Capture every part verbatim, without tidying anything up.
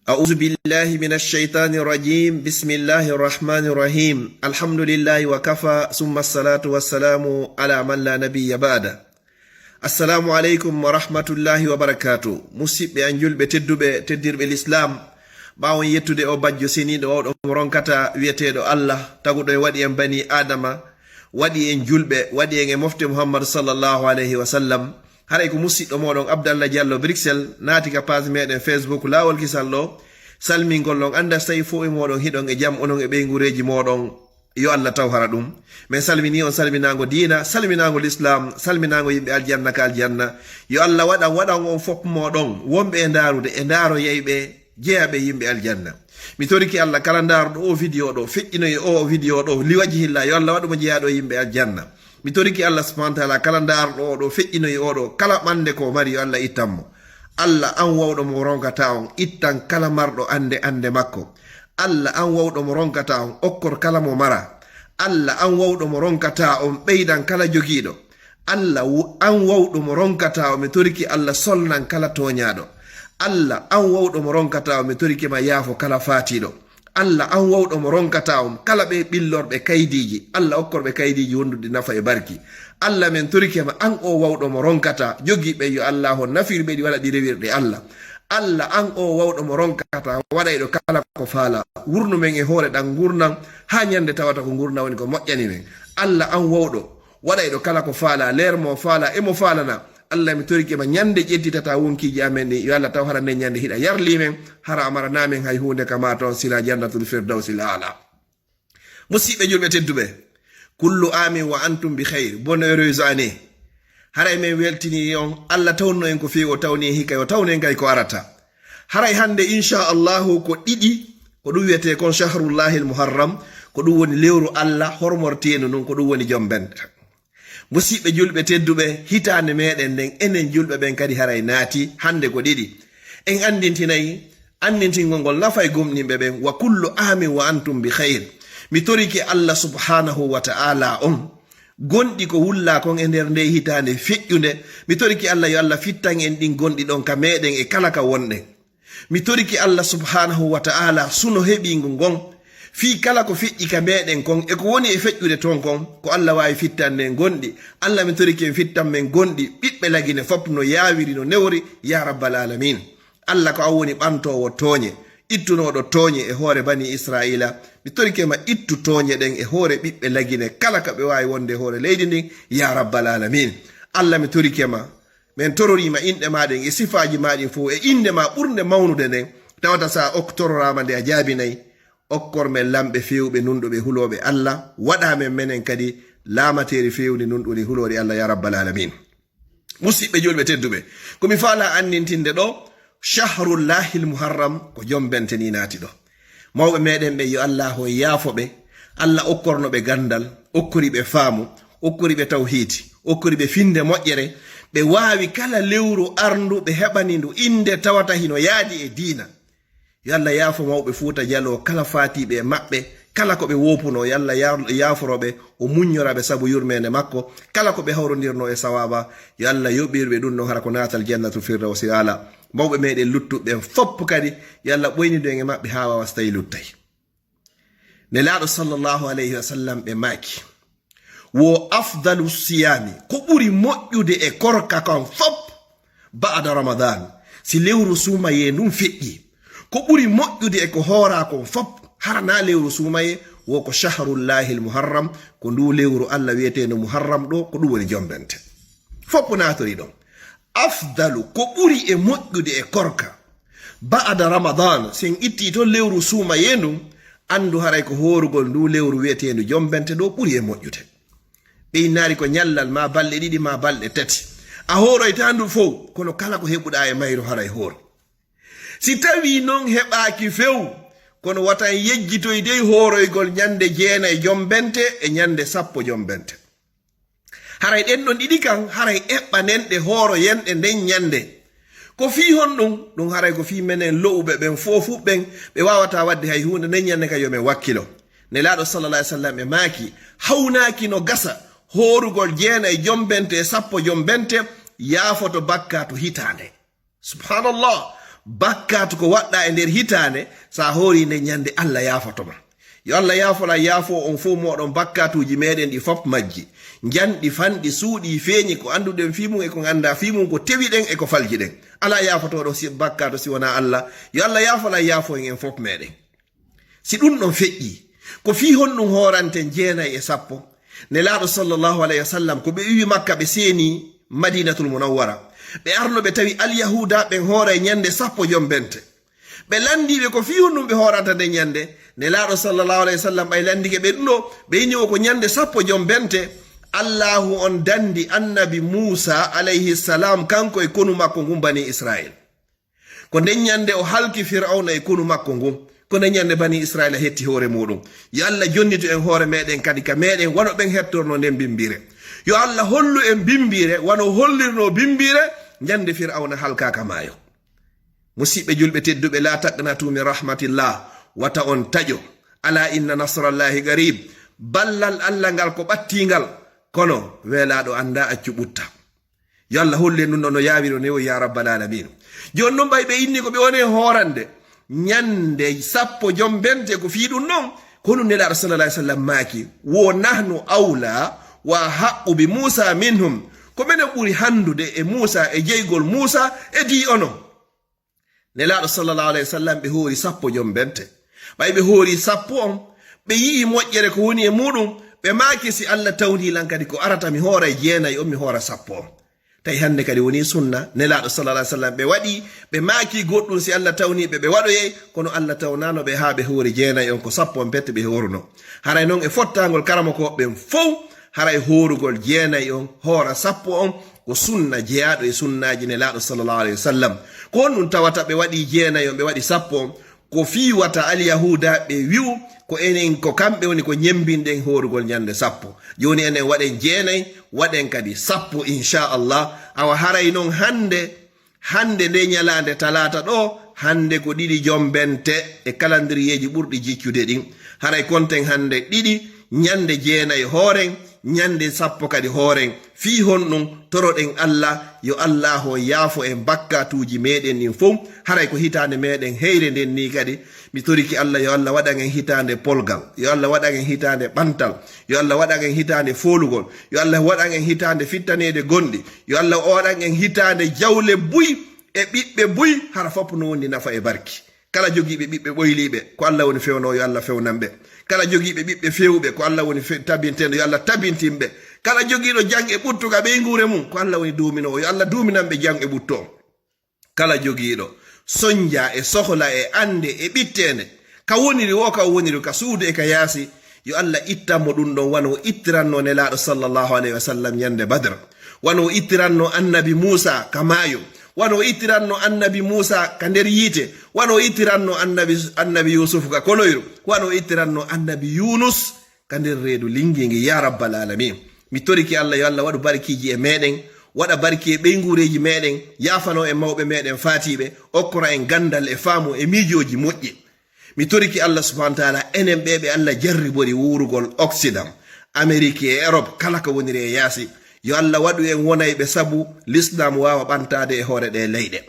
أعوذ بالله من الشيطان الرجيم. بسم الله الرحمن الرحيم. الحمد لله وكفى، ثم الصلاة والسلام على من لا نبي بعده. Assalamu aleykum wa rahmatullahi wa barakatuh. Musidɓe an julɓe tedduɓe, teddirɓe l'islam, ɓawon yettude o bajjo seniiɗo, o ɗo mo ronkata, wiyeteeɗo Allah, taguɗo e waɗi en bani Adama, waɗi en julɓe, waɗi en e mofte Muhammad sallallahu alayhi wa sallam. Haray ko musiɗɗo moɗon Abdallah Diallo Bruxelles naati ka page meɗen Facebook Laawol Kisal ɗo. Salmingol on annda so tawi fof e moɗon hiɗon e jam, onon e ɓeyngureeji moɗon. Yo Allah taw hara ɗum. Min salmini on salminaango diina, salminaango l'islam, salminaango yimɓe aljanna ka aljanna. Yo Allah waɗan, waɗan on fof moɗon wonɓe e ndaarude, e ndaaroyayɓe, jeyaɓe yimɓe aljanna. Mi torike Allah kala ndaaruɗo o vidéo ɗo, feƴƴinoye o vidéo ɗo, liwajihillah, yo Allah waɗu mo jeyaaɗo e yimɓe aljanna. Mi torike Allah subhanahu wa taala kala ndaaruɗo o ɗo, feƴƴinoye o ɗo, kala ɓannde ko mari yo Allah ittan mo. Allah an wawɗo mo ronkata on, ittan kala marɗo annde annde makko. Allah an wawɗo mo ronkata on, okkor kala mo mara. Allah an wawɗo mo ronkata on, ɓeydan kala jogiiɗo. Allah wu-, an wawɗo mo ronkata on, mi torike Allah solnan kala tooñaaɗo. Allah an wawɗo mo ronkata on, mi torike ma yaafo kala faatiiɗo. Allah an wawɗo mo ronkata on, kala ɓe ɓillorɓe kaydiiji, Allah okkorɓe kaydiiji wondude nafa e barki. Allah min torike ma an o wawɗo mo ronkata, jogiiɓe yo Allah on nafir ɓe ɗi waɗa ɗi rewirɗe Allah. Allah an o wawɗo mo ronkata, waɗayɗo kala ko faala. Wurnu men e hoore ɗan ngurndan, haa ñande tawata ko ngurndan woni ko moƴƴani men. Allah an wawɗo, waɗayɗo kala ko faala, leer mo faala, e mo faalana. Allah mi torike ma ñande ƴettitata wonkiiji amen ɗin, yo Allah taw hara nden ñande hiɗa yarli men, hara a marana men hay huunde ka ma toon sila jannatul firdawsil aala. Musiɓɓe julɓe tedduɓe, kullu amin wa antum bi khayr, bonne heureuse année. Haray min weltini on, Allah tawnuno en ko feewi, o tawni en hikka, yo tawnu en kay ko arata. Haray hannde, inchallahu, ko ɗiɗi, ko ɗum wiyetee kon shahrullahil muharram, ko ɗum woni lewru Allah hormorteendu ndun, ko ɗum woni jombente. Musiɓɓe julɓe tedduɓe, hitaande meɗen nden, enen julɓe ɓen kadi haray naati, hannde ko ɗiɗi. En anndintinay, anndintingol ngol nafay gomɗinɓe ɓen, wa kullu amin wa antum bi khayr. Mi torike Allah subhanahu wa ta'ala on, gonɗi ko wulla kon e nder nde hitaande feƴƴunde, mi torike Allah yo Allah fittan en ɗin gonɗi ɗon ka meɗen e kala ka wonɗen. Mi torike Allah subhanahu wa ta'ala suno heɓingo ngon, fii kala ko feƴƴi ka meɗen kon, e ko woni e feƴƴude ton kon, ko Allah waawi fittan men gonɗi. Allah mi torike en fittan men gonɗi, ɓiɓɓe Lagine fop no yaawiri, no newri, ya rabbal alamin. Allah ko an woni ɓantoowo tooñe, ittunooɗo tooñe e hoore bani Israila. Mi torike ma ittu tooñe ɗen e hoore ɓiɓɓe Lagine, kala ka ɓe waawi wonde e hoore leydi ndin, ya rabbal alamin. Allah mi torike ma, min tororiima inɗe maa ɗen e sifaaji maa ɗin fof e innde maa ɓurnde mawnude nden, tawata so a ok-, tororaama nde a jaabinay, okkor men laamɓe feewɓe, nunɗuɓe, hulooɓe Allah, waɗa men menen kadi laamateeri feewndi, nunɗundi, hulooɗi Allah, ya rabbal alamin. Musiɓɓe julɓe tedduɓe, ko mi faala annintinde ɗo, shahrullahil muharram ko jombente ni naati ɗo. Mawɓe meɗen ɓe, yo Allah o yaafo ɓe, Allah okkorno ɓe ganndal, okkori ɓe faamu, okkori ɓe tawhiidi, okkori ɓe finde moƴƴere, ɓe waawi kala lewru arndu ɓe heɓani ndu innde tawata hino yaadi e diina. Yo Allah yaafo mawɓe Fuuta Jaloo kala faatiiɓe e maɓɓe, kala ko ɓe woopuno, yo Allah ya-, yaaforo ɓe, o muññora ɓe sabu yurmeende makko, kala ko ɓe hawrondirno e sawaaba, yo Allah yoɓir ɓe ɗum ɗon hara ko naatal jannatul firdawsi aala. Mawɓe meɗen luttuɓe ɓen fop kadi, yo Allah ɓoynidu en e maɓɓe haa waawa so tawi luttay. Nelaaɗo sallallahu alayhi wa sallam ɓe maaki, wo afdalu siyaami, ko ɓuri moƴƴude e korka kan fop, ba'da Ramadan, si lewru suumayee ndun feƴƴi, ko ɓuri moƴƴude e ko hooraa kon fop, hara na lewru suumayee, wo ko shahrullahil muharram, ko ndu lewru Allah wiyeteendu muharram ɗo, ko ɗum woni jombente. Fop naatorii ɗon. Afdalu, ko ɓuri e moƴƴude e korka, ba'da Ramadan, si en ittii ton lewru suumayee ndun, anndu haray ko hoorugol ndu lewru wiyeteendu jombente ɗo ɓuri e moƴƴude. Ɓe innaari ko ñallal ma balɗe ɗiɗi ma balɗe tati. A hooroytaa ndu fow, kono kala ko heɓuɗaa e mayru haray hoor. Si tawii non heɓaaki few, kono watan yejjitoy dey hooroygol ñande jeenay jombente e ñande sappo jombente. Haray ɗen ɗon ɗiɗi kan, haray eɓɓanen ɗe, hooroyen ɗe nden ñande. Ko fii honɗun? Ɗun haray ko fii menen lo'uɓe ɓen foofu ɓen, ɓe waawataa waɗde hay huunde nden ñande kan, yo men wakkilo. Nelaaɗo sallallahu alaihi wasallam e maaki, hawnaaki no gasa hoorugol jeenay jombente e sappo jombente yaafoto bakkaatu hitaande. Subhanallah. bakkaatu ko waɗɗa e nder hitaande, so a hoori nden ñande, Allah yaafoto ma. Yo Allah yaafo lan, yaafo on fof mooɗon bakkaatuuji meɗen ɗi fof majji. Njanɗi, fanɗi, suuɗi, feeñi, ko annduɗen fii mum e ko anndaa fii mum, ko tewiɗen e ko faljiɗen. Alaa yaafotooɗo si bakkaatu si wonaa Allah. Yo Allah yaafo lan, yaafo en en fof meɗen. Si ɗum ɗon feƴƴii, ko fii honɗum hooranten jeenay e sappo? Nelaaɗo sallallahu alayhi wa sallam, ko ɓe iwi Makka, ɓe seeni Madinatul Munawwara. Ɓe arno ɓe tawi Alyahuuda ɓen hoora e ñande sappo jombente. Ɓe lanndii ɓe ko fii honɗum ɓe hooranta nden ñande. Nelaaɗo sallallahu alayhi wa sallam ɓay lanndike ɓe ɗum ɗo, ɓe inni o ko ñande sappo jombente. Allaahu on danndi annabi Muusa alayhi salam, kanko e konu makko ngun, Bani Israayil. Ko nden ñande o halki Firawna e konu makko ngun. Ko nden ñande Bani Israayila hetti hoore muɗum. Yo Allah jonnito en hoore meɗen kadi ka meɗen, wano ɓen hettorno nden bimbiire. Yo Allah hollu en bimbiire, wano hollirno bimbiire, ñande Firawna halkaaka maayo. Musiɓɓe julɓe tedduɓe, "La taqnatu min rahmatillah," wata on taƴo. "Ala inna nasrallahi qarib." Ballal Allah ngal ko ɓattingal, kono weelaaɗo annda accu ɓutta. Yo Allah hollu en ɗum ɗo no yaawiri o newo, ya rabbal alamin. Jooni noon, ɓay ɓe inni ko ɓe woni e hoorande ñande sappo jombente, ko fii ɗum noon, ko honɗum Nelaaɗo sallallahu alaihi wasallam maaki, "Wo nahnu awla wa haqqu bi Musa minhum." Ko menen ɓuri hanndude e Muusa, e jeygol Muusa, e dii onon. Nelaaɗo sallallahu alaihi wasallam ɓe hoori sappo jombente. Ɓay ɓe hoori sappo on, ɓe yi'i moƴƴere ko woni e muɗum, ɓe maaki, "Si Allah tawni lan kadi ko arata, mi hooray jeenay on, mi hoora sappo on." Tawi hannde kadi woni sunna, Nelaaɗo sallallahu alaihi wasallam ɓe waɗi, ɓe maaki goɗɗum, si Allah tawni ɓe, ɓe waɗoyay, kono Allah tawnano ɓe haa ɓe hoori jeenay on, ko sappo on pette ɓe hooruno. Haray noon e fottangol karamokooɓe ɓen fow, haray hoorugol jeenay on, hoora sappo on, ko sunna jeyaaɗo e sunnaaji Nelaaɗo sallallahu alaihi wasallam. Ko honɗum tawata ɓe waɗi jeenay on, ɓe waɗi sappo on? Ko fii wata Alyahuuda ɓe wi'u ko enen, ko kamɓe woni ko ñembinɗen hoorugol ñande sappo. Jooni enen waɗen jeenay, waɗen kadi sappo, inchallah. Awa haray noon hannde, hannde nde ñalaande talaata ɗo, hannde ko ɗiɗi jombente e kalandiriyeeji ɓurɗi jiccude ɗin. Haray konten hannde ɗiɗi, ñande jeenay hooren, ñande sappo kadi hooren. Fii honɗum? Toroɗen Allah, yo Allah o yaafo en bakkatuuji meɗen ɗin fow. Haray ko hitaande meɗen heyre nden ni kadi. Mi toriki Allah, yo Allah waɗan en hitaande polgal, yo Allah waɗan en hitaande ɓantal, yo Allah waɗan en hitaande foolugol, yo Allah waɗan en hitaande fittaneede gonɗi, yo Allah waɗan en hitaande jawle buy e ɓiɓɓe buy, hara fof no wondi nafa e barki. Kala jogiiɓe ɓiɓɓe ɓoyliiɓe, ko Allah woni fewnoowo, yo Allah fewnan ɓe. Kala jogiiɓe ɓiɓɓe feewɓe, ko Allah woni fe-, tabinteendo, yo Allah tabintin ɓe. Kala jogiiɗo jam e ɓuttu ka ɓeynguure mum, ko Allah woni duuminoowo, yo Allah duuminan ɓe jam e ɓuttu on. Kala jogiiɗo sonja e sohla e annde e ɓitteende, ka woniri woo, ka woniri ka suudu e ka yaasi, yo Allah ittan mo ɗum ɗon, wano o ittiranno Nelaaɗo sallallahu alayhi wa sallam ñande Badr, wano o ittiranno Annabi Muusa ka maayo, wano o ittiranno Annabi Muusa ka nder yiite, wano o ittiranno Annabi, Annabi Yuusuf ka koloyru, wano o ittiranno Annabi Yuunus ka nder reedu lingiingi, ya rabbal alamin. Mi toriki Allah, yo Allah waɗu barkiiji e meɗen, waɗa barki e ɓeynguureeji meɗen, yaafano en mawɓe meɗen faatiiɓe, okkora en ganndal e faamu e miijooji moƴƴi. Mi toriki Allah subhanahu wa taala, enen ɓe ɓe Allah jarribori wuurugol Occident, Amérique e Europe, kala ko woniri e yaasi. Yo Allah waɗu en wonayɓe sabu l'islam waawa ɓantaade e hoore ɗe leyɗe.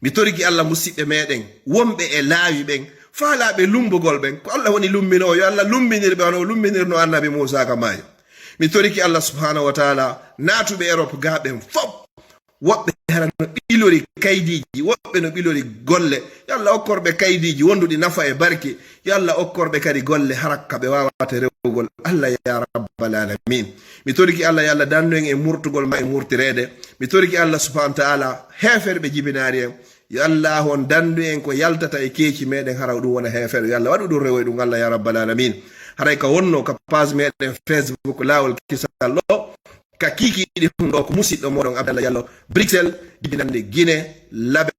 Mi toriki Allah, musiɓɓe meɗen wonɓe e laawi ɓen, faalaaɓe lumbugol ɓen, ko Allah woni lumminoowo, yo Allah lumminir ɓe, wano o lumminirno Annabi Muusa ka maayo. Mi toriki Allah subhanahu wa taala, naatuɓe Europe gaa ɓen fof, woɓɓe hara no ɓilori kaydiiji, woɓɓe no ɓilori golle. Yo Allah okkorɓe kaydiiji wonduɗi nafa e barke. Yo Allah okkorɓe kadi golle hara ka ɓe waawata rewugol. Allah ya rabbal alamin. Mi toriki Allah, yo Allah dandu en e murtugol ma e murtireede. Mi toriki Allah subhanahu wa taala, heeferɓe jibinaari en, yo Allah on dandu en ko yaltata e keeci meɗen, hara ɗum wona heeferɓe. Yo Allah waɗu ɗum rewo e ɗum, Allah ya rabbal alamin. Haray ka wonno ka page meɗen Facebook Laawol Kisal ɗo, ka kiikiiɗe hum ɗo, ko musiɗɗo moɗon Abdallah Diallo, Bruxelles, jibinande Guinée, Labe,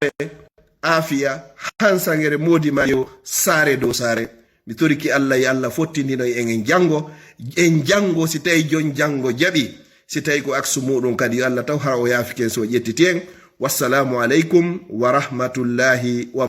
Afia, Hansangere, Modi Mayo, Saare dow Saare. Mi toriki Allah, yo Allah fottindino en, en janngo, en janngo, si tawi jon janngo jaɓi, si tawi ko aksu muɗum kadi, yo Allah taw hara o yaafike en, so o ƴettiti en. Wassalamu aleykum wa rahmatullahi wa